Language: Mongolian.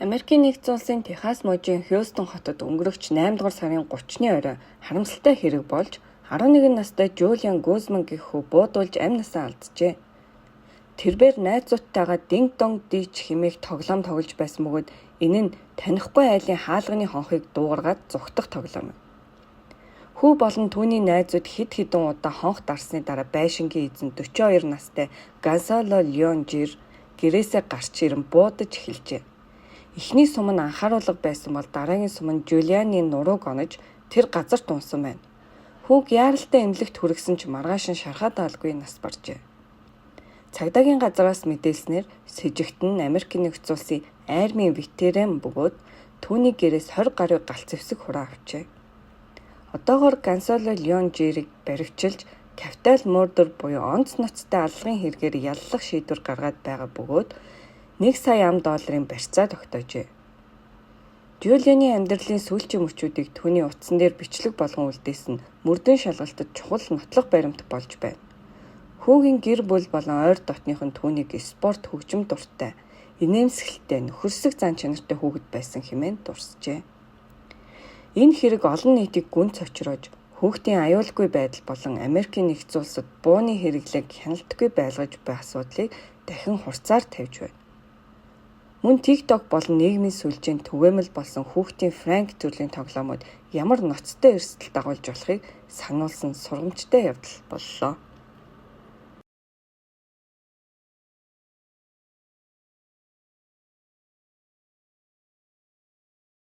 Америкийн Нэгдсэн Улсын Техас мужийн Хьюстон хотод өнгөрөгч 8 дугаар сарын 30-ны орой харамсалтай хэрэг болж 11 настай Жулиан Гузман гэх хүү буудуулж амь насаа алджээ. Тэрбээр найзуудтайгаа Ding Dong Ditch хэмээх тоглоом тоглож байсан бөгөөд энэ нь танихгүй айлын хаалганы хонхыг дуугаргаад зугтах тоглоом юм. Хүү болон түүний найзууд хэд хэдэн удаа хонх дарсны дараа байшингийн эзэн 42 настай Гонсало Леон Жир гэрээсээ гарч ирэн буудаж эхэлжээ. Эхний сум нь анхааруулга байсан бол дараагийн сум нь Жулианы нурууг онож тэр газарт унсан байна. Хүүг яаралтай эмнэлэгт хүргэсэн ч маргааш нь шархаа даалгүй нас баржээ. Цагдаагийн газраас мэдээлснээр сэжигт нь Америкийн Нэгдсэн Улсын армийн ветеран бөгөөд түүний гэрээс 20 гаруй галт зэвсэг хуран авчээ. Одоогоор Гонсало Леон Жирийг баривчилж capital murder буюу онц ноцтой аллагын хэрэгээр яллах шийдвэр гаргаад байгаа бөгөөд 1 сая ам долларын барьцаа тогтоожээ. Жулианы амьдралын сүүлчийн мөчүүдийг түүний утсан дээр бичлэг болгон үлдээсэн нь мөрдөн шалгалтад чухал нотлох баримт болж байна. Хүүгийн гэр бүл болон ойр дотных нь түүнийг спорт хөгжим дуртай, инээмсэглэлтэй, нөхөрсөг зан чанартай хүүхэд байсан хэмээн дурсжээ. Энэ хэрэг олон нийтийг гүн цочроож, хүүхдийн аюулгүй байдал болон Америкийн Нэгдсэн Улсад бууны хэрэглээг хяналтгүй байлгаж буй асуудлыг дахин хурцаар тавьж байна. Мөн TikTok болон нийгмийн сүлжээнд түгээмэл болсон хүүхдийн prank төрлийн тоглоомууд ямар ноцтой эрсдэл дагуулж болохыг сануулсан сургамжтай явдал боллоо.